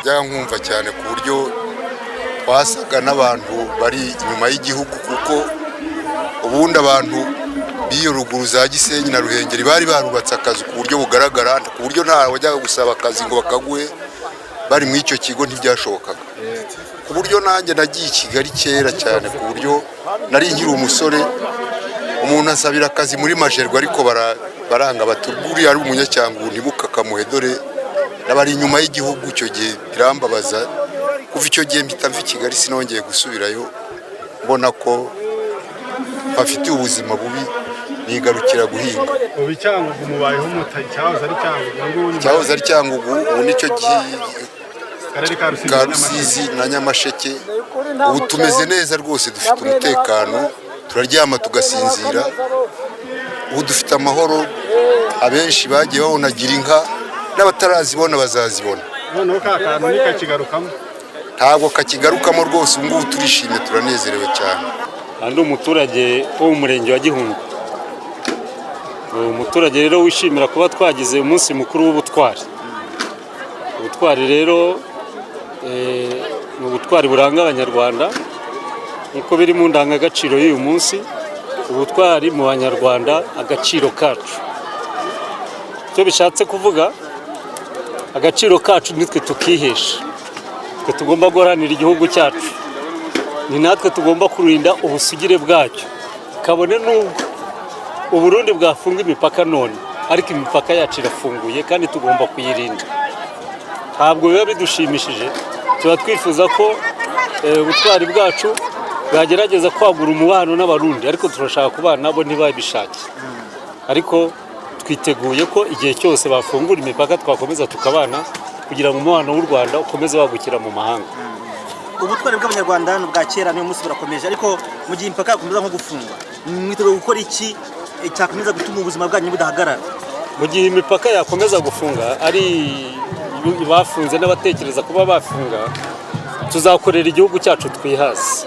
Njyaga nkumva cyane, ku buryo twasaga n'abantu bari inyuma y'igihugu, kuko ubundi abantu b'iyo ruguru za Gisenyi na Ruhengeri bari barubatse akazu ku buryo bugaragara, ku buryo nta wajyaga gusaba akazi ngo bakaguhe bari muri icyo kigo, ntibyashobokaga. Ku buryo nanjye nagiye i Kigali kera cyane, ku buryo nari nkiri umusore, umuntu asabira akazi muri Magerwa, ariko baranga bati: "Uriya ari Umunyacyangugu, ntimukakamuhe, dore n'abari inyuma y'igihugu." Icyo gihe birambabaza. Kuva icyo gihe mpita mva i Kigali, sinongeye gusubirayo, mbona ko bafitiye ubuzima bubi, nigarukira guhinga. Ubu Icyangugu mubayeho muta? Cyahoze ari Cyangugu ngubu nyuma? Cyahoze ari Cyangugu, ubu nicyo Karere ka Rusizi ka na Rusizi na Nyamasheke. Ubu tumeze neza rwose, dufite umutekano, turaryama tugasinzira, ubu dufite amahoro. Abenshi bagiye babonagira inka, n'abatarazibona bazazibona. Noneho ka kantu ntikakigarukamo? Ntabwo kakigarukamo rwose. Ubu ngubu turishimye, turanezerewe cyane. Aha ndi umuturage wo mu murenge wa Gihundwe. Umuturage rero wishimira kuba twagize umunsi mukuru w'ubutwari. Ubutwari rero ni ubutwari buranga Abanyarwanda nk'uko biri mu ndangagaciro y'uyu munsi: ubutwari mu Banyarwanda, agaciro kacu. Icyo bishatse kuvuga, agaciro kacu nitwe tukihesha, twe tugomba guharanira igihugu cyacu, ni natwe tugomba kurinda ubusugire bwacyo, kabone n'ubwo Uburundi bwafunga imipaka none, ariko imipaka yacu irafunguye kandi tugomba kuyirinda. Ntabwo biba bidushimishije, tuba twifuza ko ubutwari bwacu bwagerageza kwagura umubano n'Abarundi, ariko turashaka kubana nabo ntibabishake. Ariko twiteguye ko igihe cyose bafungura imipaka twakomeza tukabana, kugira ngo umubano w'u Rwanda ukomeze wagukira mu mahanga. Ubutwari bw'Abanyarwanda ni ubwa kera, n'uyu munsi burakomeje, ariko mu gihe imipaka yakomeza nko gufungwa, mwiteguye gukora iki cyakomeza gutuma ubuzima bwanyu budahagarara? Mu gihe imipaka yakomeza gufunga, ari bafunze n'abatekereza kuba bafunga, tuzakorera igihugu cyacu twihaze,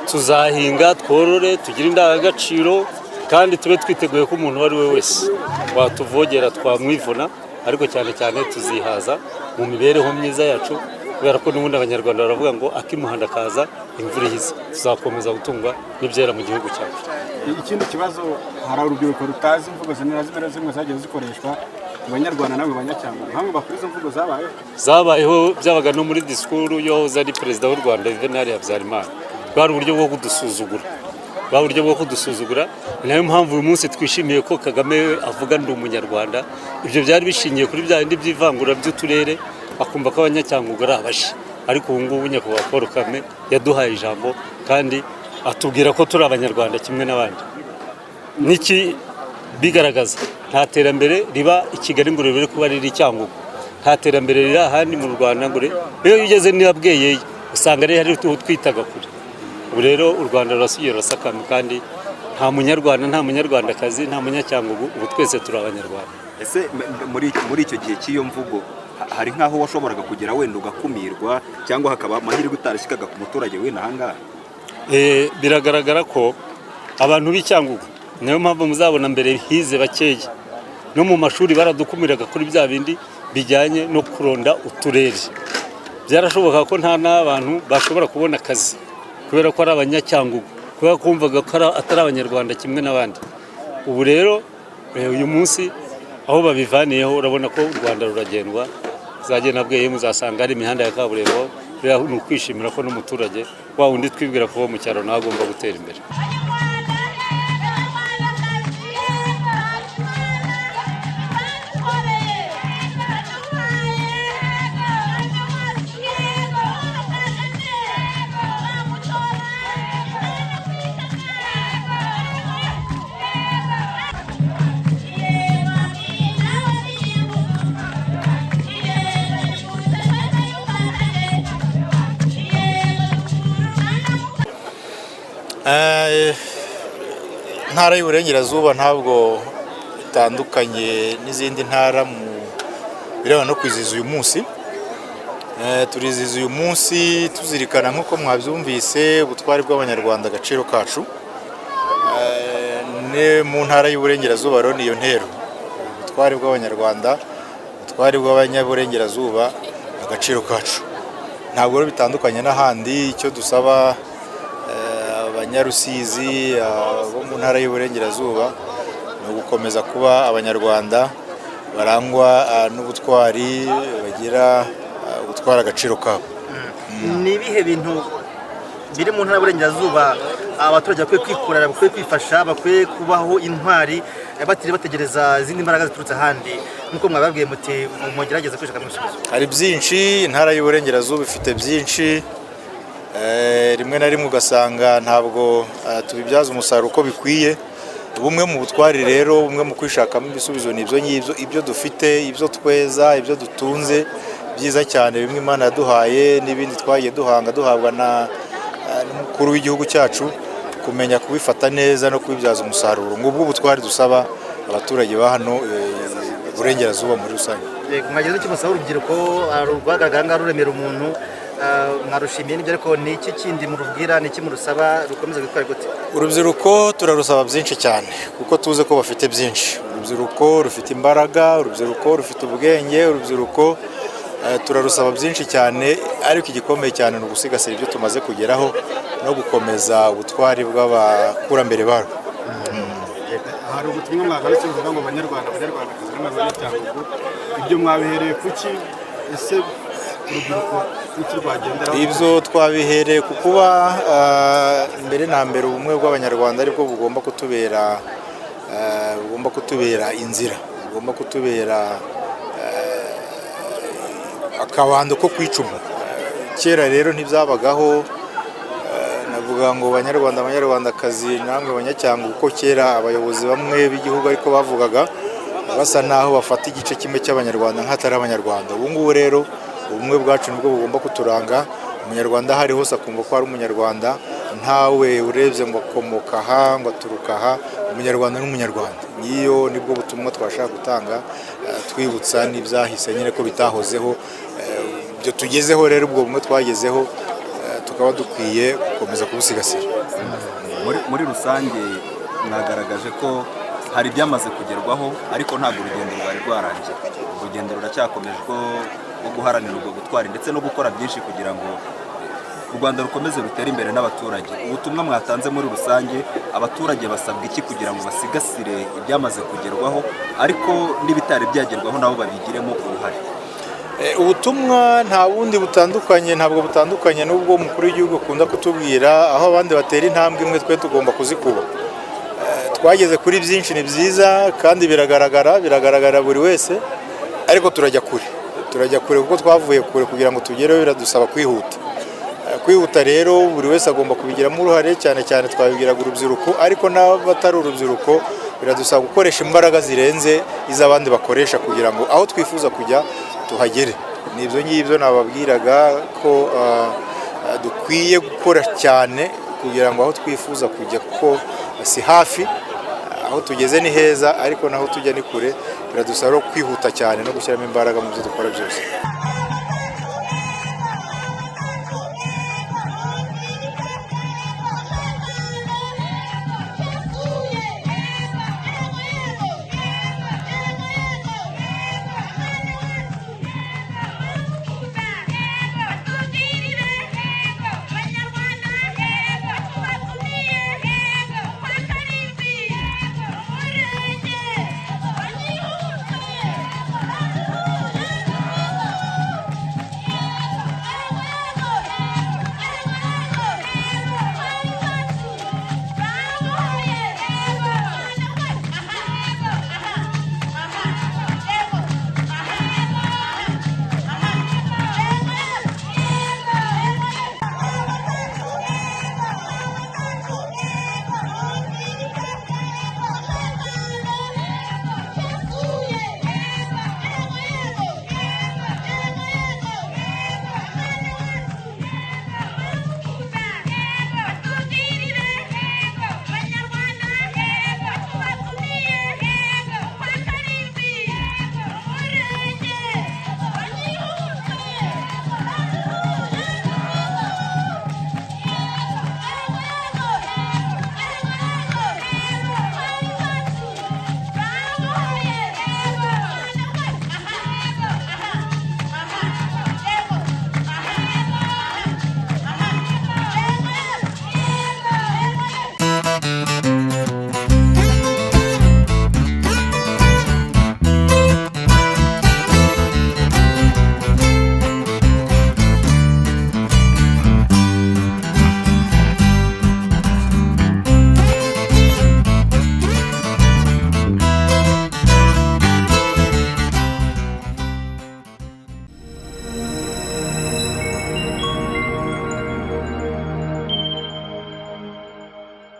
tuzahinga, tworore, tugire indangagaciro, kandi tube twiteguye ko umuntu uwo ari we wese watuvogera twamwivuna. Ariko cyane cyane tuzihaza mu mibereho myiza yacu, kubera ko n'ubundi Abanyarwanda baravuga ngo akimuhanda kaza imvura ihise. Tuzakomeza gutungwa n'ibyera mu gihugu cyacu. Ikindi kibazo, hari urubyiruko rutazi imvugo zimwe na zimwe na zimwe zagiye zikoreshwa ku Banyarwanda namwe Banyacyangugu. Nkamwe bakuri, izo mvugo zabayeho? Zabayeho, byabaga no muri disikuru y'uwahoze ari perezida w'u Rwanda, Juvenal Habyarimana. Bwari uburyo bwo kudusuzugura, bwari uburyo bwo kudusuzugura. Ni nayo mpamvu uyu munsi twishimiye ko Kagame avuga "Ndi Umunyarwanda". Ibyo byari bishingiye kuri bya bindi by'ivangura by'uturere, bakumva ko Abanyacyangugu ari abashi. Ariko ubu ngubu Nyakubahwa Paul Kagame yaduhaye ijambo kandi atubwira ko turi Abanyarwanda kimwe n'abandi. Niki bigaragaza? Nta terambere riba i Kigali ngo ribere kuba riri i Cyangugu, nta terambere riri ahandi mu Rwanda ngo iyo ugeze niba Bweyeye usanga ari hari twitaga kure. Ubu rero u Rwanda rurasugiye, rurasakamye, kandi nta Munyarwanda, nta Munyarwandakazi, nta Munyacyangugu, ubu twese turi Abanyarwanda. Ese muri icyo gihe cy'iyo mvugo, hari nk'aho washoboraga kugera wenda ugakumirwa, cyangwa hakaba amahirwe utarashyikaga ku muturage wenda ahangaha? Biragaragara ko abantu b'Icyangugu, niyo mpamvu muzabona mbere hize bakeya, no mu mashuri baradukumiraga kuri bya bindi bijyanye no kuronda uturere. Byarashoboka ko nta n'abantu bashobora kubona akazi kubera ko ari Abanyacyangugu, kubera ko bumvaga ko atari Abanyarwanda kimwe n'abandi. Ubu rero uyu munsi aho babivaniyeho, urabona ko u Rwanda ruragendwa, zagenda Bweye muzasanga hari imihanda ya kaburimbo. Biriya ni ukwishimira ko n'umuturage wa wundi twibwira ko wo mu cyaro nawe agomba gutera imbere. Intara y'Uburengerazuba ntabwo itandukanye n'izindi ntara mu birebana no kwizihiza uyu munsi. Turizihiza uyu munsi tuzirikana, nk'uko mwabyumvise, ubutwari bw'Abanyarwanda, agaciro kacu. Ni mu ntara y'Uburengerazuba rero niyo ntero: ubutwari bw'Abanyarwanda, ubutwari bw'Abanyaburengerazuba, agaciro kacu. Ntabwo rero bitandukanye n'ahandi. Icyo dusaba Abanyarusizi bo mu Ntara y'Iburengerazuba ni ugukomeza kuba Abanyarwanda barangwa n'ubutwari, bagira gutwara agaciro kabo. Ni ibihe bintu biri mu Ntara y'Uburengerazuba abaturage bakwiye kwikorera, bakwiye kwifasha, bakwiye kubaho intwari batiriwe bategereza izindi mbaraga ziturutse ahandi, nk'uko mwababwiye muti mugerageze kwishakamo ibisubizo? Hari byinshi, Intara y'Uburengerazuba ifite byinshi. Rimwe na rimwe ugasanga ntabwo tubibyaza umusaruro uko bikwiye. Bumwe mu butwari rero, bumwe mu kwishakamo ibisubizo, ni ibyo ngibyo: ibyo dufite, ibyo tweza, ibyo dutunze byiza cyane, bimwe Imana yaduhaye n'ibindi twagiye duhanga duhabwa na n'umukuru w'igihugu cyacu, kumenya kubifata neza no kubibyaza umusaruro. Ngubwo ubutwari dusaba abaturage ba hano Burengerazuba muri rusange. Yego, mwageze icyo musaba urubyiruko rwagaragara ngaho ruremera umuntu, mwarushimiye n'ibyo, ariko ni iki kindi murubwira, ni iki murusaba rukomeza gutwara gute? Urubyiruko turarusaba byinshi cyane kuko tuzi ko bafite byinshi. Urubyiruko rufite imbaraga, urubyiruko rufite ubwenge, urubyiruko turarusaba byinshi cyane, ariko igikomeye cyane ni ugusigasira ibyo tumaze kugeraho no gukomeza ubutwari bw'abakurambere barwo. Hari ubutumwa mwagarutse buvuga ngo Banyarwanda, Banyarwandakazi n'Abanyacyangugu, ibyo mwabihereye kuki? Ese urubyiruko n'iki rwagenderaho? Ibyo twabihereye ku kuba mbere na mbere ubumwe bw'Abanyarwanda aribwo bugomba kutubera inzira, bugomba kutubera akabando ko kwicuma. Kera rero ntibyabagaho. Navuga ngo Banyarwanda, Banyarwandakazi, namwe Banyacyangugu, kuko kera abayobozi bamwe b'igihugu ariko bavugaga basa naho bafata igice kimwe cy'Abanyarwanda nk'atari Abanyarwanda. Ubu ngubu rero ubumwe bwacu nibwo bugomba kuturanga. Umunyarwanda aho ari hose akumva ko ari Umunyarwanda, ntawe urebye ngo akomoka aha, ngo aturuka aha. Umunyarwanda n'Umunyarwanda. Ngiyo nibwo butumwa twashaka gutanga, twibutsa n'ibyahise nyine ko bitahozeho. Ibyo tugezeho rero, ubwo bumwe twagezeho, tukaba dukwiye gukomeza kubusigasira. Muri rusange mwagaragaje ko hari ibyamaze kugerwaho, ariko ntabwo urugendo rwari rwarangira. Urugendo ruracyakomeje rwo guharanira ubwo butwari ndetse no gukora byinshi kugira ngo u Rwanda rukomeze rutere imbere n'abaturage. Ubutumwa mwatanze muri rusange, abaturage basabwa iki kugira ngo basigasire ibyamaze kugerwaho, ariko n'ibitari byagerwaho nabo babigiremo uruhare? Ubutumwa nta bundi butandukanye, ntabwo butandukanye n'ubwo umukuru w'igihugu akunda kutubwira: aho abandi batera intambwe imwe, twe tugomba kuzikuba. Twageze kuri byinshi, ni byiza kandi biragaragara, biragaragara buri wese, ariko turajya kure, turajya kure kuko twavuye kure. Kugira ngo tugereho biradusaba kwihuta. Kwihuta rero buri wese agomba kubigiramo uruhare, cyane cyane twabibwiraga urubyiruko, ariko n'abatari urubyiruko biradusaba gukoresha imbaraga zirenze iz'abandi bakoresha kugira ngo aho twifuza kujya tuhagere. Ni ibyo ngibyo nababwiraga ko dukwiye gukora cyane kugira ngo aho twifuza kujya, kuko si hafi, aho tugeze ni heza, ariko naho tujya ni kure. Biradusaba rero kwihuta cyane no gushyiramo imbaraga mu byo dukora byose.